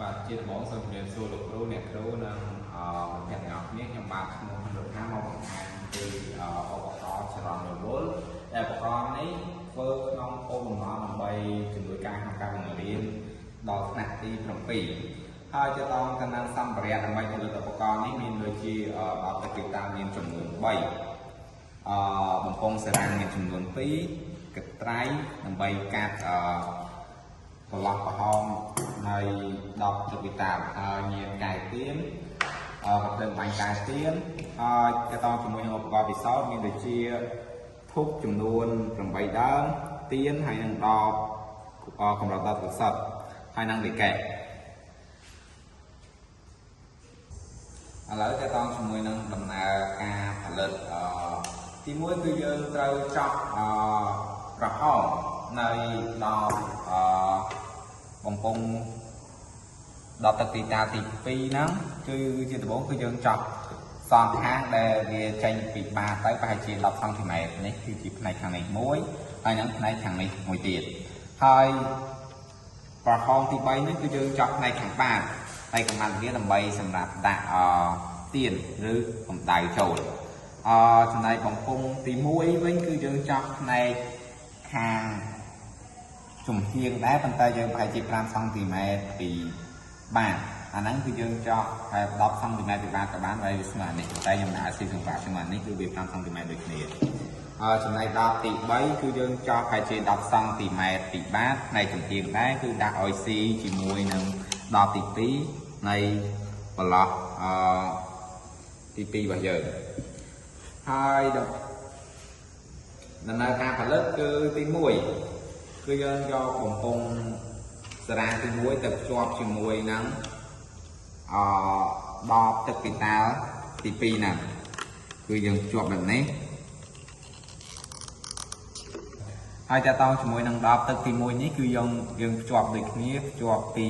បាទជាដំបូងសូមជម្រាបសួរលោកគ្រូអ្នកគ្រូនិងមិត្តភក្តិទាំងអស់គ្នាខ្ញុំបាទឈ្មោះហ៊ុនរដ្ឋាមកបង្ហាញពីឧបករណ៍ចរន្តរវល់ដែលឧបករណ៍នេះធ្វើក្នុងគោលបំណងដើម្បីជំនួយការក្នុងការបង្រៀនដល់ថ្នាក់ទី7ហើយទៅដល់កណ្ដាលសម្ភារៈដើម្បីផលិតឧបករណ៍នេះមានដូចជាដល់ទឹកទីតាមានចំនួន3បំពង់សេរ៉ាំមានចំនួន2កត្រៃដើម្បីកាត់ប្រឡោះក្រហមនៃ10ទឹកវិតាហើយមានកែទៀនកំភ្លើងបាញ់កែទៀនហើយតទៅជាមួយនឹងឧបករណ៍ពិសោធន៍មានដូចជាធូបចំនួន8ដើមទៀនហើយនឹងដបកម្រិត10កសិតហើយនឹងលិកែឥឡូវតទៅជាមួយនឹងដំណើរការផលិតទី1គឺយើងត្រូវចោះក្រហមនៃដបបំពង់ដល់ទឹកទីតាទី2ហ្នឹងគឺជាដំបូងគឺយើងចោះសងខាងដែលវាចេញពីបាតទៅប្រហែលជា10សង់ទីម៉ែត្រនេះគឺជាផ្នែកខាងនេះមួយហើយនឹងផ្នែកខាងនេះមួយទៀតហើយប្រហោងទី3នេះគឺយើងចោះផ្នែកខាងបាតហើយកម្លាំងវាដើម្បីសម្រាប់ដាក់ទៀនឬកម្ដៅចូលចំណែកបំពង់ទី1វិញគឺយើងចោះផ្នែកខាងជំហៀងដែរប៉ុន្តែយើងប្រហែលជា5សង់ទីម៉ែត្រពីបាតអាហ្នឹងគឺយើងចោះតែ10សង់ទីម៉ែត្រពីបាតក៏បានហើយវាស្មើនេះតែខ្ញុំដាក់ស៊ីសង្វាក់ជាមួយនេះគឺវា5សង់ទីម៉ែត្រដូចគ្នាហើយចំណែក10ទី3គឺយើងចោះប្រហែលជា10សង់ទីម៉ែត្រពីបាតផ្នែកជំហៀងដែរគឺដាក់ឲ្យស៊ីជាមួយនឹង10ទី2នៃប្រឡោះទី2របស់យើងហើយដំណើរការផលិតគឺទី1គឺយើងយកបំពង់សារ៉ាទី1ទៅភ្ជាប់ជាមួយនឹងដបទឹកពីតាលទី2ហ្នឹងគឺយើងភ្ជាប់បែបនេះហើយតទៅជាមួយនឹងដបទឹកទី1នេះគឺយើងភ្ជាប់ដូចគ្នាភ្ជាប់ពី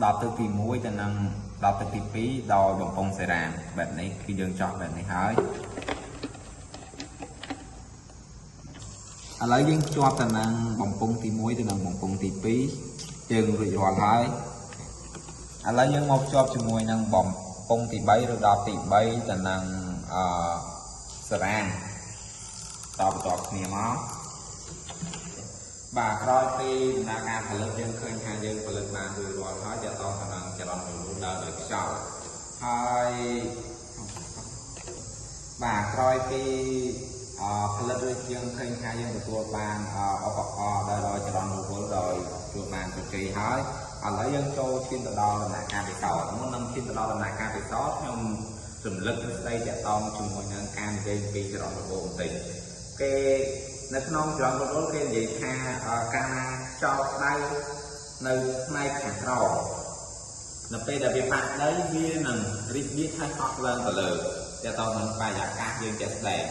ដបទឹកទី1ទៅនឹងដបទឹកទី2ដោយបំពង់សេរ៉ាមបែបនេះគឺយើងចោះបែបនេះហើយឥឡូវយើងភ្ជាប់ទៅនឹងបំពង់ទី1ទៅនឹងបំពង់ទី2យើងរួចរាល់ហើយឥឡូវយើងមកភ្ជាប់ជាមួយនឹងបំពង់ទី3ឬដល់ទី3ទៅនឹងសារ៉ាមតបន្តគ្នាមកបាទក្រោយពីដំណើរការផលិតយើងឃើញថាយើងផលិតបានរួចរាល់ហើយតទៅនឹងចរន្តរលូនដើរដោយខ្យល់ហើយបាទក្រោយពីផលិតរួចយើងឃើញថាយើងទទួលបានឧបករណ៍ដោយចរន្តរវល់ដោយទទួលបានជោគជ័យហើយឥឡូវយើងចូលឈានទៅដល់ដំណាក់កាលពិសោធន៍មុននឹងឈានទៅដល់ដំណាក់កាលពិសោធន៍ខ្ញុំរំលឹកស្ដីតាក់ទងជាមួយនឹងការនិយាយពីចរន្តរវល់បន្តិចគេនៅក្នុងចរន្តរវល់គេនិយាយថាកាលណាខ្យល់ក្តៅនៅផ្នែកខាងក្រោមនៅពេលដែលវាប៉ះដីវានឹងរីករាលហើយហោះឡើងទៅលើតាក់ទងនឹងបរិយាកាសយើងជាក់ស្ដែង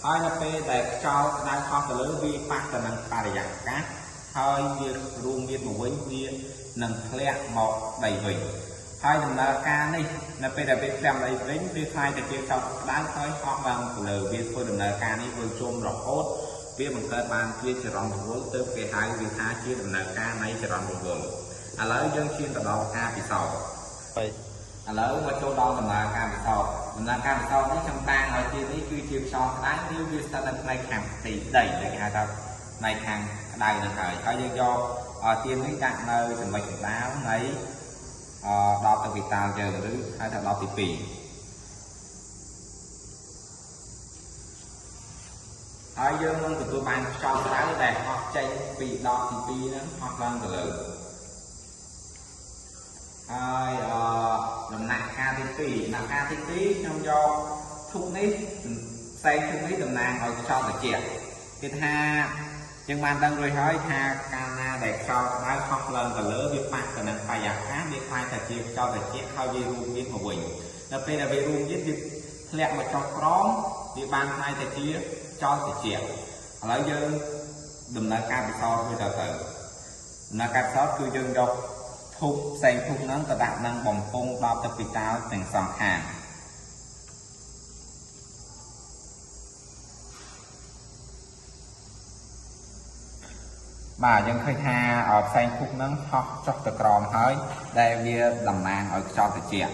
ហើយនៅពេលដែលខ្យល់ក្តៅហោះទៅលើវាប៉ះទៅនឹងបរិយាកាសហើយវារួមមានមកវិញវានឹងធ្លាក់មកដីវិញហើយដំណើរការនេះនៅពេលដែលវាធ្លាក់មកដីវិញវាคล้ายទៅជាខ្យល់ក្តៅហើយហោះឡើងទៅលើវាធ្វើដំណើរការនេះវិលជុំរហូតវាបង្កើតបានជាចរន្តរវល់ទើបគេហៅវាថាជាដំណើរការនៃចរន្តរវល់ឥឡូវយើងឈានទៅដល់ការពិសោធន៍ឥឡូវមកចូលដល់ដំណើរការពិសោធន៍ដំណើរការពិសោធន៍នេះខ្ញុំតាំងឲ្យជានេះគឺជាខ្យល់ក្តៅឬវាស្ថិតនៅផ្នែកខាងផ្ទៃដីដែលគេហៅថាផ្នែកខាងក្តៅនឹងហើយហើយយើងយកទៀននេះដាក់នៅចំណុចកណ្ដាលនៃដបទឹកវិតាលយើងឬហៅថាដបទី2ហើយយើងនឹងទទួលបានខ្យល់ក្តៅដែលហោះចេញពីដបទី2ហ្នឹងហោះឡើងទៅលើហើយដំណាក់កាលទី2ដំណាក់កាលទី2ខ្ញុំយកធូបនេះផ្សេងធូបនេះតំណាងឲ្យខ្យល់ត្រជាក់គេថាយើងបានដឹងរួចហើយថាកាលណាដែលខ្យល់ក្តៅហោះឡើងទៅលើវាប៉ះទៅនឹងបរិយាកាសវាคล้ายទៅជាខ្យល់ត្រជាក់ហើយវារួមមានមកវិញដល់ពេលដែលវារួមមានវាធ្លាក់មកចុះក្រោមវាបានคล้ายទៅជាខ្យល់ត្រជាក់ឥឡូវយើងដំណើរការពិសោធន៍មួយទៅដំណើរការពិសោធន៍គឺយើងយកធូបផ្សេងធូបហ្នឹងទៅដាក់នឹងបំពង់ដបទឹកពីតាលទាំងសងខាង បាទយើងឃើញថាផ្សែងធូបហ្នឹងហោះចុះទៅក្រោមហើយដែលវាតំណាងឲ្យខ្យល់ត្រជាក់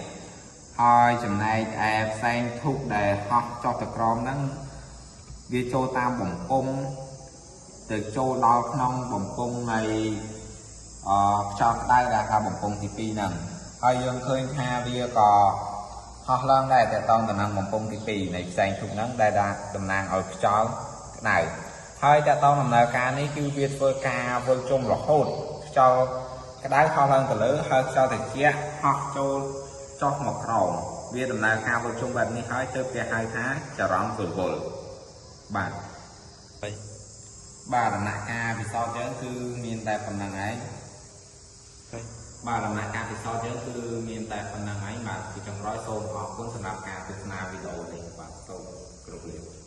ហើយចំណែកឯផ្សែងធូបដែលហោះចុះទៅក្រោមហ្នឹងវាចូលតាមបំពង់ទៅចូលដល់ក្នុងបំពង់នៃខ្យល់ក្តៅដែលថាបំពង់ទី2ហ្នឹងហើយយើងឃើញថាវាក៏ហោះឡើងដែរតកតងទៅនឹងបំពង់ទី2នៃផ្សែងធូបហ្នឹងដែលតំណាងឲ្យខ្យល់ក្តៅហើយតកតងដំណើរការនេះគឺវាធ្វើការវិលជុំរហូតខ្យល់ក្តៅហោះឡើងទៅលើហើយខ្យល់ត្រជាក់ហោះចូលចុះមកក្រោមវាដំណើរការវិលជុំបែបនេះហើយទើបគេហៅថាចរន្តវិលវល់បាទបាទដំណាក់កាលពិសោធន៍យើងគឺមានតែប៉ុណ្្នឹងឯងបាទដំណាក់កាលពិសោធន៍យើងគឺមានតែប៉ុណ្្នឹងឯងបាទជាចុងក្រោយសូមអរគុណសម្រាប់ការទស្សនាវីដេអូនេះបាទសូមគោរពលា។